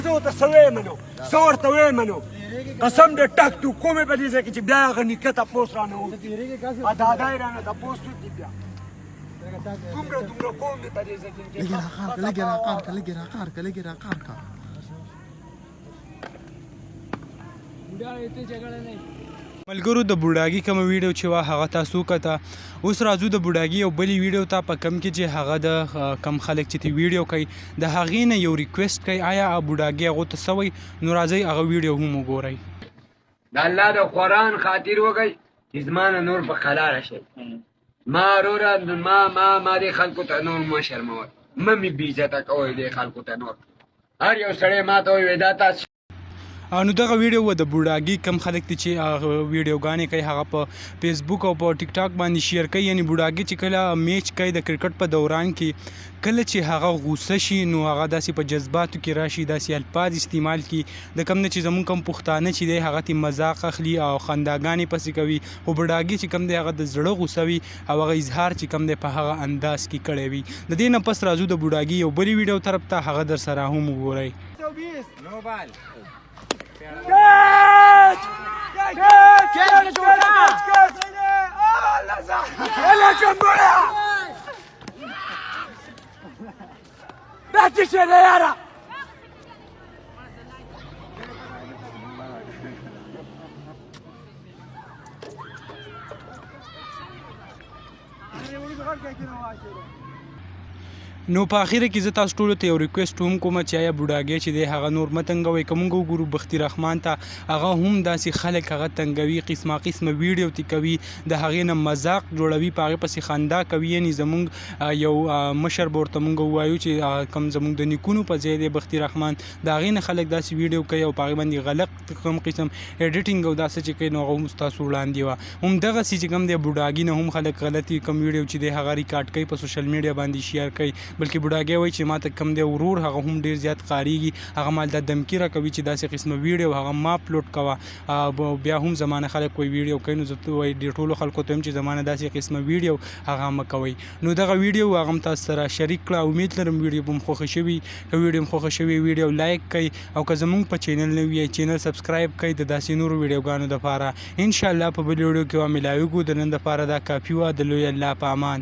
زه ورته څه وایم نو، څه ورته وایم نو؟ قسم دې ټک ټوک کومې په دې ځای کې چې بیا هغه نیکه تپوس رانه وکړي، دادا یې رانه تپوس وکړي، بیا دومره دومره کوم دې په دې ځای کې. لږ راقار که، لږ راقار که، لږ راقار که، لږ راقار که. ملګرو، د بوډاګي کومه ویډیو چې وه هغه تاسو وکته. اوس راځو د بوډاګي یو بلې ویډیو ته، په کم کې چې هغه د کم خلک چې تی ویډیو کوي د هغې نه یو ریکویسټ کوي. آیا بوډاګي هغو ته څه وایي؟ نو راځئ هغه ویډیو هم وګورئ. د الله د قرآن خاطر وکړئ چې زما نه نور په قلاره شئ. ما وروره، ما ما ما دې خلکو ته نور مه شرموئ، مه مې بې عزته کوئ دې خلکو ته نور. هر یو سړی ما ته وایي دا تاسو. نو دغه ویډیو و د بوډاګي، کم خلک دي چې ویډیوګانې کوي هغه په فیسبوک او په ټیک ټاک باندې شیر کوي. یعنی بوډاګي چې کله میچ کوي د کرکټ په دوران کې، کله چې هغه غوسه شي نو هغه داسې په جذباتو کې راشي، داسې الفاظ استعمال کی د کم نه چې زمونږ کم پښتانه چې دی هغه تی مذاق اخلي او خنداګانې پسې کوي، خو بوډاګي چې کم دی هغه د زړه غوسه وي او هغه اظهار چې کم دی په هغه انداز کې کړی وي. د دې نه پس راځو د بوډاګي یو بلې ویډیو طرف ته، هغه در سره هم وګورئ. Catch! Catch! Catch! Catch! Catch! دا څه شی دی یاره؟ نو په اخیره کې زه تاسو ټولو ته یو ریکویسټ هم کوم چې آیا بوډاګی چې دی هغه نور مه تنګوئ. که موږ وګورو بختي رحمان ته، هغه هم داسې خلک هغه تنګوي، قسمه قسمه ویډیو ترې کوي، د هغې نه مذاق جوړوي، په هغې پسې خندا کوي. یعنی زمونږ یو مشر به ورته موږ ووایو چې کوم زمونږ د نیکونو په ځای دی بختي رحمان، د هغې نه خلک داسې ویډیو کوي او په هغې باندې غلط کوم قسم ایډیټینګ او داسې چې کوي، نو هغه هم ستاسو وړاندې وه. هم دغسې چې کوم دی بوډاګي نه هم خلک غلطي کوم ویډیو چې دی هغه ریکارډ کوي، په سوشل میډیا باندې شیر کوي. بلکې بوډاګی وایي چې ماته کوم دی ورور هغه هم ډیر زیات قاریږي، هغه مال دا دمکی راکوي چې داسې قسمه ویډیو هغه ما اپلوډ کوه، بیا هم زمانه خلک وایي ویډیو کوي. نو زه وایي ډیر ټولو خلکو ته هم چې زمانه داسې قسمه ویډیو هغه مه کوئ. نو دغه ویډیو هغه هم تاسو سره شریک کړه. امید لرم ویډیو به مو خوښه شوي. که ویډیو مو خوښه شوي ویډیو لایک کړئ او که زمونږ په چینل نوي یئ چینل سبسکرایب کړئ د داسې نورو ویډیوګانو دپاره. ان شاء الله په بل ویډیو کې به ملاویږو. د نن دپاره دا کافي وه. د لوی الله په امان.